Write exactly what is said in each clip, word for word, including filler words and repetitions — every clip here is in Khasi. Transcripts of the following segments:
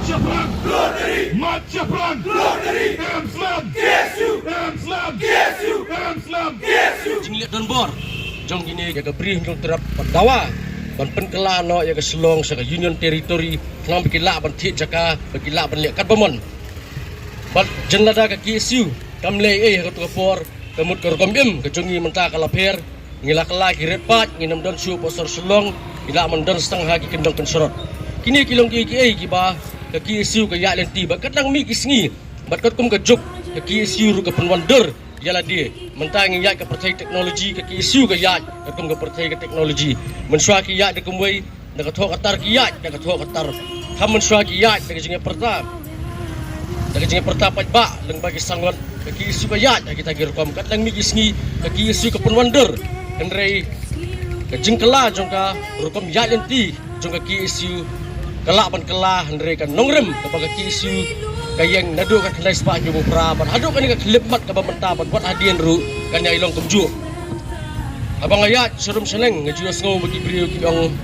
Shaphrang! Glory! March Shaphrang! Glory! Em Slam! K S U! Em Slam! K S U! Em Slam! K S U! Jingleh donbor jong kine ïa ka Bri Hynñiewtrep ban dawa ban pynkylla noh ïa ka Shillong sha ka Union Territory, khnang ba ki lah ban thied jaka, ba ki lah ban leh katba mon. Bad jin lada ka K S U kam leh ei ha kato ka por, ka mut ka rukom im ka jong ngi mynta ka la pher. Ngi la kylla ki red patch, ngim don shuh hapoh sor Shillong, ngi lah ban don tang ha ki kyndong kynshrot. Kine ki long kiei kiei kiba ka K S U ka ïaid lynti, bad katba mih ki sngi bad katkum ka juk, ka K S U ruh ka pynwandur ïa lade. Mynta ngi ïaid ka pyrthei technology, ka K S U ka ïaid katkum ka pyrthei ka technology. Mynshuwa ki ïaid da kumwei, da ka thoh ka tar ki ïaid da ka thoh ka tar. Kham mynshuwa ki ïaid da ka jingïapyrta, da ka jingïapyrta paidbah lyngba ki sangot. Ka K S U ka ïaid ha kita ki rukom, katba mih ki sngi ka K S U ka pynwandur. Hynrei ka jingkylla jong ka rukom ïaid lynti jong ka K S U ka lah ban kylla, hynrei ka nongrim kaba ka K S U ka ïeng naduh ka khyndai spah hynñiewphew phra bad haduh kane ka khyllipmat kaba mynta bad wat hadien ruh kan ïai long kumjuh. Haba nga ïaid sharum shaneng, nga ju ïohsngew ba ki briew ki ong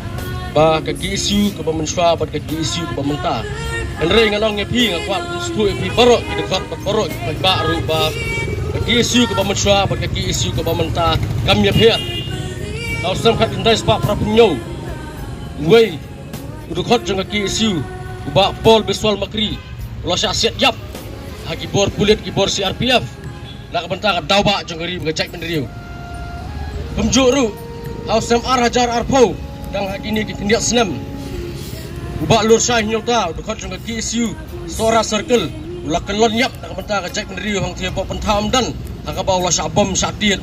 ba ka K S U kaba mynshuwa bad ka K S U kaba mynta. Hynrei ngan ong ïa phi, nga kwah ban sngewthuh ïa phi baroh ki dkhot bad baroh ki paidbah ruh ba ka K S U kaba mynshuwa bad ka K S U kaba mynta kam ïapher. Ha u snem khatkhyndai spah phraphew hynñiew, uwei u dkhot jong ka K S U, u Bah Paul Biswal Makri, u la shah siat ïap ha ki bor pulit, ki bor C R P F, na ka bynta ka daw bah jong ka ri bad ka jaitbynriew. Kumjuh ruh ha u snem ar hajar arphew, tang ha kine ki khyndiat snem, u Bah Lurshai Hynñiewta, u dkhot jong ka K S U Sohra Circle, u la kyllon ïap na ka bynta ka jaitbynriew hangtei hapoh Pantha Umdan, ha kaba u la shah bom shah tied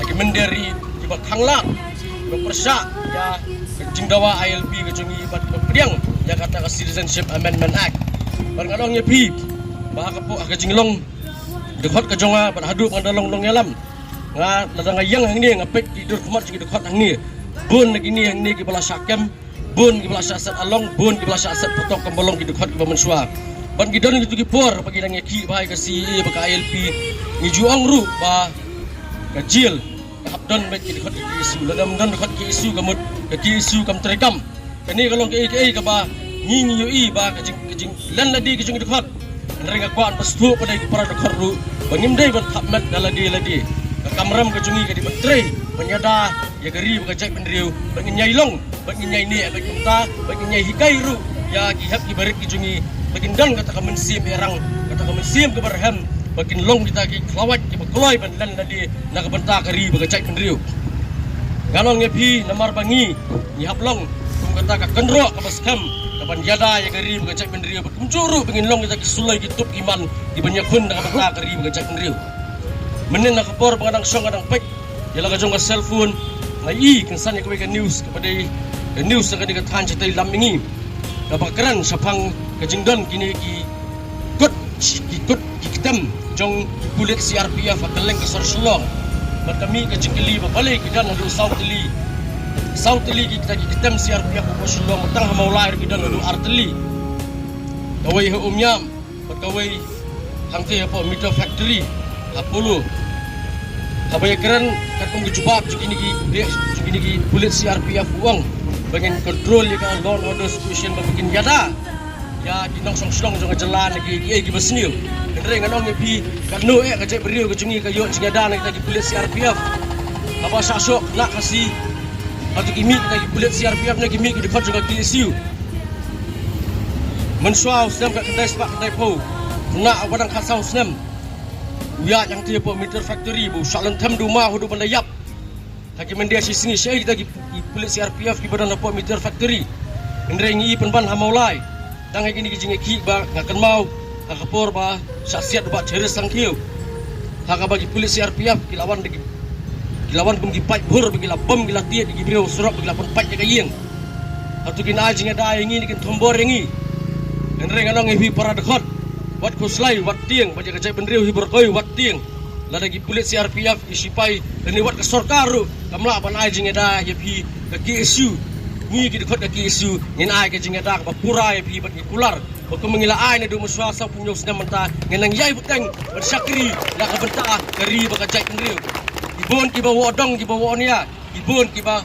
ha ki mynder ri kiba khanglad, kiba pyrshah ïa ka jingdawa I L P ka jong ngi bad kiba pdiang ïa kata ka Citizenship Amendment Act. Bad ngan ong ïa phi ba ha ka por, ha ka jinglong dkhot ka jong nga bad haduh ba nga da long nongïalam, nga, lada nga ïeng hangne nga peit ki dur khmat jong ki dkhot hangne, bun na kine hangne kiba la shah kem, bun kiba la shah set along, bun kiba la shah set patok, kam ba long ki dkhot kiba mynshuwa. Bad ngi don kito ki por ba ngi dang ïakhih bha ïa ka C A A bad ka I L P, ngi ju ong ruh ba ka jail ka hap don beit ki dkhot K S U. Lada ym don dkhot K S U, ka mut ka K S U kam treikam. Kane ka long kaei kaei kaba ngi, ngi ïohi ba ka jing, ka jinglen lade ka jong ki dkhot. Hynrei nga kwah ban sngewthuh pat ïa ki para dkhot ruh ba ngim dei ban thap met da lade lade. Ka kamram ka jong ngi ka dei ban trei ban ïada ïa ka ri bad ka jaitbynriew, ba ngin ïai long, ba ngin ïai neh, ba ngin ta, ba ngin ïai hikai ruh ïa ki hep ki barit ki jong ngi, ba kin don kata ka mynsiem ïarang, kata ka mynsiem kaba rhem, ba kin long kita ki khlawait kiba kloi ban len lade na ka bynta ka ri bad ka jaitbynriew. Ngan ong ïa phi, namar ba ngi, ngi hap long kum kata ka kynroh kaba skhem kaban ïada ïa ka ri bad ka jaitbynriew, bad kumjuh ruh ba ngin long kita ki suloi ki tup ki man kiban ïakhun na ka bynta ka ri bad ka jaitbynriew. Mynnin na ka por ba nga dang shong nga dang peit ïa la ka jong ka cellphone, nga i kynsan ïa kawei ka news kaba dei ka news na kane ka thaiñ shatei lam mihngi, kaba kren shaphang ka jingdon kine ki kut, ki kut ki ktem jong ki pulit C R P F ha kylleng ka sor Shillong. Bad ka mih ka jingkylli ba balei ki don haduh saw tylli, saw tylli kita ki ktem C R P F hapoh Shillong, bad tang ha Mawlai ruh ki don haduh ar tylli. Kawei ha Umiam bad kawei hangtei hapoh Meter Factory ha Polo. Haba ïakren katkum ka jubab jong kine ki, jong kine ki pulit C R P F, u ong ba ngin control ïa ka law and order situation, ba kin ïada ïa ki nongshong shnong jong ka jylla na ki, kiei kiba sniew. Hynrei ngan ong ïa phi, katno eh ka jaitbynriew ka jong ngi ka ïoh jingïada na kita ki pulit C R P F? Haba shah shoh khynnah Khasi, hato ki mih kita ki pulit C R P F ne ki mih ki dkhot jong ka K S U? Mynshuwa u snem khatkhyndai spah khyndaiphew, khynnah uba dang khatsaw snem, u ïaid hangtei hapoh Meter Factory, ba u shah lynthem da u maw haduh ban da ïap ha ki mynder shisngi. Shaei kita ki, ki pulit C R P F kiba don hapoh Meter Factory? Hynrei ngi i pynban ha Mawlai, tang ha kine ki jingïakhih ba nga kynmaw ha ka por ba shah siat u Bah Theresa Sangkhiew ha kaba ki pulit C R P F ki la wan da ki, ki la wan kum ki paid bhur ba ki la bom, ki la tied ïa ki briew surok, ba ki la pynpait ïa ka ïing. Hato kin ai jingïada ïa ngi ne kin thombor ïa ngi? Hynrei ngan ong ïa phi para dkhot, wat khuslai wat tieng, bad ïa ka jaitbynriew hi baroh kawei wat tieng. Lada ki pulit C R P F, ki sipai, lane wat ka sorkar ruh kam lah ban ai jingïada ïa phi, ka K S U, ngi ki dkhot ka K S U ngin ai ka jingïada kaba pura ïa phi bad ngi kular ba kumba ngi la ai naduh mynshuwa sawphew hynñiew snem mynta, ngin nang ïai bteng ban shakri na ka bynta ka ri bad ka jaitbynriew. Ki bun kiba wad dong, kiba wad nia, ki bun kiba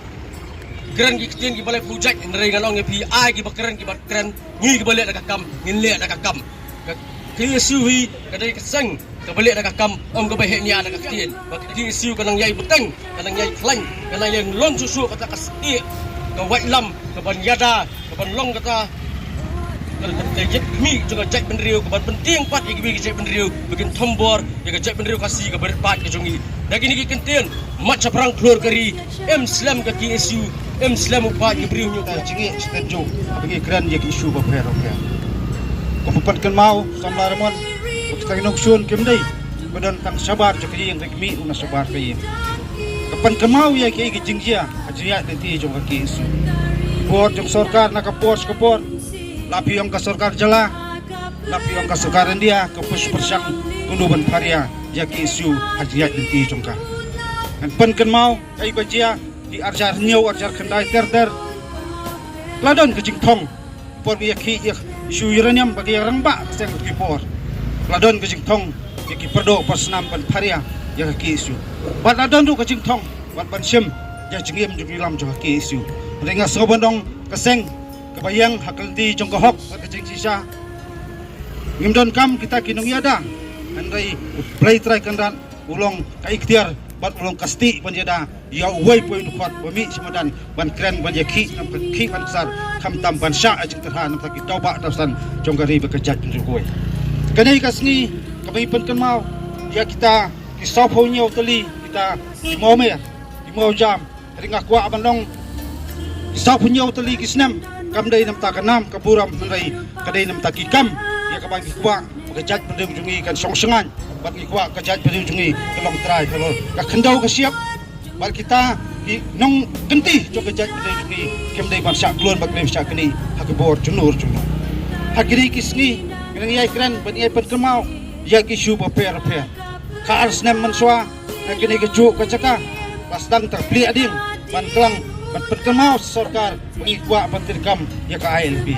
kren ki ktien kiba leh pujat, hynrei ngan ong ïa phi, ai kiba kren kiba kren, ngi kiba leh da ka kam ngin leh da ka kam. Ka KSU hi ka dei ka seng kaba leh da ka kam, ym kaba heh nia da ka ktien. Ba ka KSU ka nang ïai bteng, ka nang ïai khlaiñ, ka nang ïai long shuh shuh kata ka stieh ka waitlam kaban ïada, kaban long kata ka, ka, ka ïit mih jong ka jaitbynriew, kaban pyntieng pat ïa kiwei ki jaitbynriew ba kin thombor ïa ka jaitbynriew Khasi kaba rit paid ka jong ngi. Da kine ki kyntien, mat shaphrang khlur ka ri, im slem ka KSU, im slem u paid ka briew hynñiewtrep. Jingeh shiteng jong, haba ngi kren ïa ki issue bapher bapher. Kum u pynkynmaw samla Ramon, ba kita ki nongshun kim dei ba don tang shabar jong ka ïing, hynrei ka mih ruh na shabar ka ïing. Ka pynkynmaw ïa ki, ki jingjia ha jingïaid lynti jong ka KSU. Bor jong sorkar na ka por sha ka por, la phi ong ka sorkar jylla, la phi ong ka sorkar India, ka pyrshang kumno ban pharia ïa ka KSU ha jingïaid lynti jong ka. Ngan pynkynmaw kaei ba jia, ki arjar hynñiew arjar khyndai ter ter, la don ka jingthong. Por ba ïa ki, ïa issue uranium ba ki ïa rangbah ka seng ki por, la don ka jingthong ïa ki pyrdoh pyrsnam ban pharia ïa ka KSU. Bad la don ruh ka jingthong bad ban shim ïa jingim jong ki lam jong ka KSU. Hynrei nga sngew ban ong ka seng kaba ïeng ha ka lynti jong ka hok bad ka jingshisha. Ngim donkam kita ki nongïada, hynrei U Blei Trai Kynrad u long ka iktiar bad u long ka stieh ban ïada ïa uwei pa uwei u dkhot ba mih sha madan ban kren, ban ïakhih, ban khih ban ksar, khamtam ban shah ïa jingtyrha na bynta ki tawbah tawsan jong ka ri bad ka jaitbynriew kawei. Kane ka sngi kaba ngi pynkynmaw ïa kita ki sawphew hynñiew tylli, kita ki mawmer, ki mawjam, hynrei nga kwah ban ong, ki sawphew hynñiew tylli ki snem kam dei na bynta ka nam ka burom, hynrei ka dei na bynta ki kam ïa kaba ngi kwah ba ka jaitbynriew jong ngi kan shong shngaiñ, bad ngi kwah ka jaitbynriew jong ngi ka long trai, ka long ka khyndew ka shyiap. Bad kita ki nongkynti jong ka jaitbynriew jong ngi kim dei ban shah klun bad kim dei ban shah knieh ha ki bor jong no jong no. Ha kine ki sngi ngi dang ïai kren bad ngi ïai pynkynmaw ïa ki issue bapher bapher. Ka ar snem mynshuwa, na kane kajuh ka jaka, la sdang tang plie ding ban klang, ban pynkynmaw sorkar ba ngi kwah ban treikam ïa ka ILP.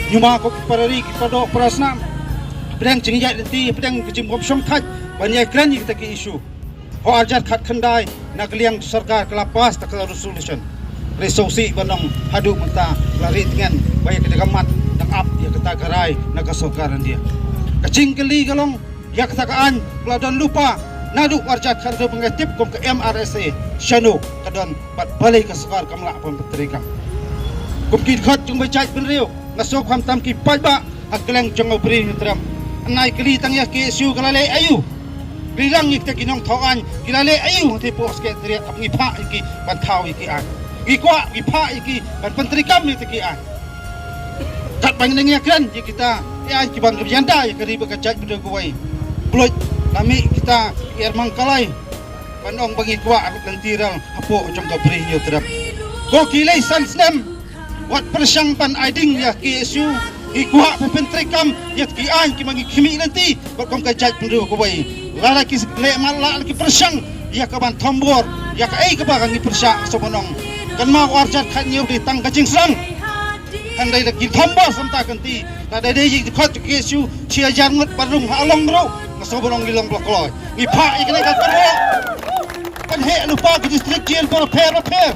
Ngi ma ko ki para ri, ki para doh para snam, hapdeng jingïaid lynti, hapdeng ka jingbym shongthait ban ïai kren ïa kita ki issue, ha u arhajar khatkhyndai na ka liang sorkar ka la pass ta ka resolution. Hynrei sngewsih ban ong haduh mynta la rieh tngen ba ïa kata ka mat dang ap ïa kata ka rai na ka sorkar India. Ka jingkylli ka long, ïa kata ka aiñ ba la don lypa naduh u arhajar khathynriew ba nga tip kum ka MRSA, shano ka don bad balei ka sorkar kam lah ban pyntreikam. Kum ki dkhot jong ka jaitbynriew, nga sngew khamtam ki paidbah ha kylleng jong ka Bri Hynñiewtrep, hynrei kylli tang ïa ka KSU ka la leh aïu. Kylli lang ïa kita ki nongthaw aiñ ki la leh aïu, hangtei hapoh Secretariat haba ngi phah ïa ki ban thaw ïa ki aiñ. Ngi kwah, ngi phah ïa ki ban pyntreikam ïa kita ki aiñ. Katba ngi dang ïakren ïa kita ki aiñ kiba ngi ïada ïa ka ri bad ka jaitbynriew kawei, pynlut la mih kita ki ermang kalai ban ong ba ngi kwah ruh lynti rel hapoh jong ka Bri Hynñiewtrep. Ko ki lei san snem wat pyrshang ban ai ding ïa ka KSU. Ngi kwah ban pyntreikam ïa ki aiñ kiba ngi khmih lynti bad kum ka jaitbynriew kawei. Lada ki leh matlah, lada ki pyrshang ïa ka ban thombor ïa kaei kaba ka ngi pyrshah, ka sngewbha ban ong, kynmaw u arhajar khathynñiew dei tang ka jingsdang. Hynrei da ki thombor sa mynta ka lynti, lada dei ïa ki dkhot jong ka KSU, shi hajar ngut ba rung ha Along ruh, ka sngewbha ban ong ngi long ba la kloi. Ngi phah ïa kane ka kyrwoh ban heh lypa ki district jail bapher bapher.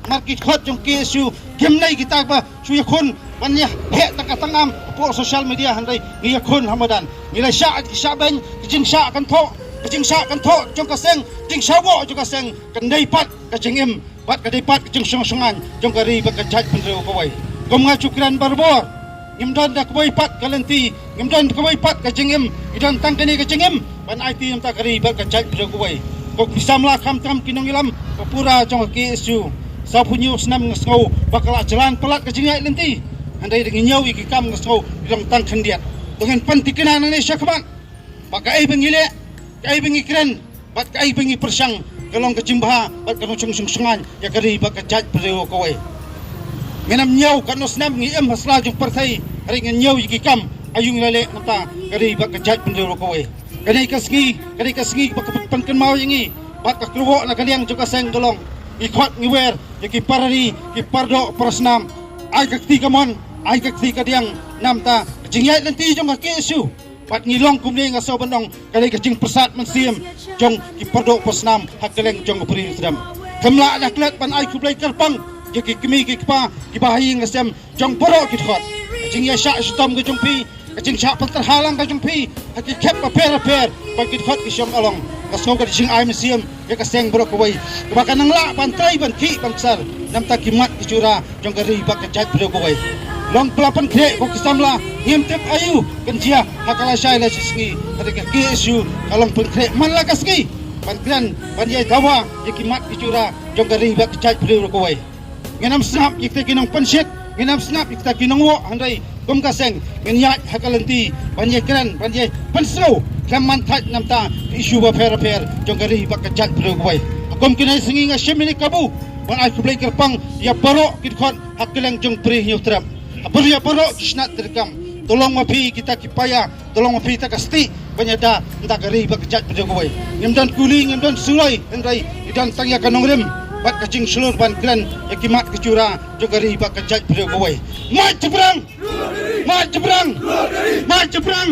Namar ki dkhot jong ka KSU kim dei kita ba shu ïakhun ban ïa heh tang ka tang am hapoh social media, hynrei ngi ïakhun ha madan. Ngi la shah ki shah beiñ, ka jingshah kynthoh, ka jingshah kynthoh jong ka seng, jingshah bok jong ka seng, kan dei pat ka jingim bad ka dei pat ka jingshong shngaiñ jong ka ri bad ka jaitbynriew kawei. Kum nga ju kren barabor, ngim don da kawei pat ka lynti, ngim don da kawei pat ka jingim, ngi don tang kane ka jingim ban aiti na bynta ka ri bad ka jaitbynriew kawei. Ko ki samla khamtam ki nongïalam ka pura jong ka KSU, sawphew hynñiew snem nga sngew ba ka la jlan palat ka jingïaid lynti. Hynrei da ngi ñiew ïa ki kam nga sngew ngi long tang khyndiat. To ngin pynthikna nangne shakhmat ba kaei ba ngi leh, kaei ba ngi kren bad kaei ba ngi pyrshang ka long ka jingbha bad ka long shong shong shngaiñ ïa ka ri bad ka jaitbynriew kawei. Ngin ym ñiew katno snem ngi im ha sla jong pyrthei, hynrei ngin ñiew ïa ki kam aïu ngi la leh na bynta ka ri bad ka jaitbynriew kawei. Kane ka sngi, kane ka sngi ba ka pynkynmaw ïa ngi bad ka kyrwoh na ka liang jong ka seng ka long, ngi khot ngi wer ïa ki para ri, ki para doh para snam, ai ka kti kamon, ai ka kti kadiang na bynta ka jingïaid lynti jong ka KSU. Bad ngi long kumne, nga sngew ban ong ka dei ka jingpyrsad mynsiem jong ki para doh para snam ha kylleng jong ka Bri Hynñiewtrep. Kam lah da klet ban ai khublei kyrpang ïa ki kmie ki kpa kiba ha ïing ha sem jong baroh ki dkhot. Ka jingïashah shitom ka jong phi, ka jingshah pyntrei halang ka jong phi ha ki khep bapher bapher ba ki dkhot ki shong along. Nga sngew ka jingai mynsiem ïa ka seng baroh kawei kaba ka nang lah ban trei ban khih ban ksar na bynta ki mat ki jura jong ka ri bad ka jaitbynriew kawei. Long ba la pynkhreh ko ki samla, ngim tip aïu kan jia ha ka lashai lashisngi. Hynrei ka K S U ka long pynkhreh man la ka sngi ban kren ban ïai dawa ïa ki mat ki jura jong ka ri bad ka jaitbynriew kawei. Ngin ym sngap ïa kita ki nongpynshit, ngin ym sngap ïa kita ki nongwoh, hynrei kum ka seng ngin ïaid ha ka lynti ban ïai kren ban ïai pynsngew khlem man thait na bynta ki issue bapher bapher jong ka ri bad ka jaitbynriew kawei. Kum kine sngi nga shim ïa kane ka kabu ban ai khublei kyrpang ïa baroh ki dkhot ha kylleng jong Pyrshah Hynñiewtrep, ha baroh ki shnat treikam. To long ma phi kita ki paia, to long ma phi kita ka stieh ban ïada na bynta ka ri bad ka jaitbynriew kawei. Ngim don kuli, ngim don suloi, hynrei ngi don tang ïa ka nongrim bad ka jingshlur ban kren ïa ki mat ki jura jong ka ri bad ka jaitbynriew kawei. Mait shaphrang! Mait shaphrang! Mait shaphrang!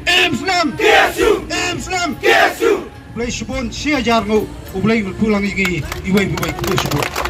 Im slem! Im slem! Khublei shibun, shi hajar nguh. Khublei, khublei lang ïa ngi iwei pa iwei, khublei shibun.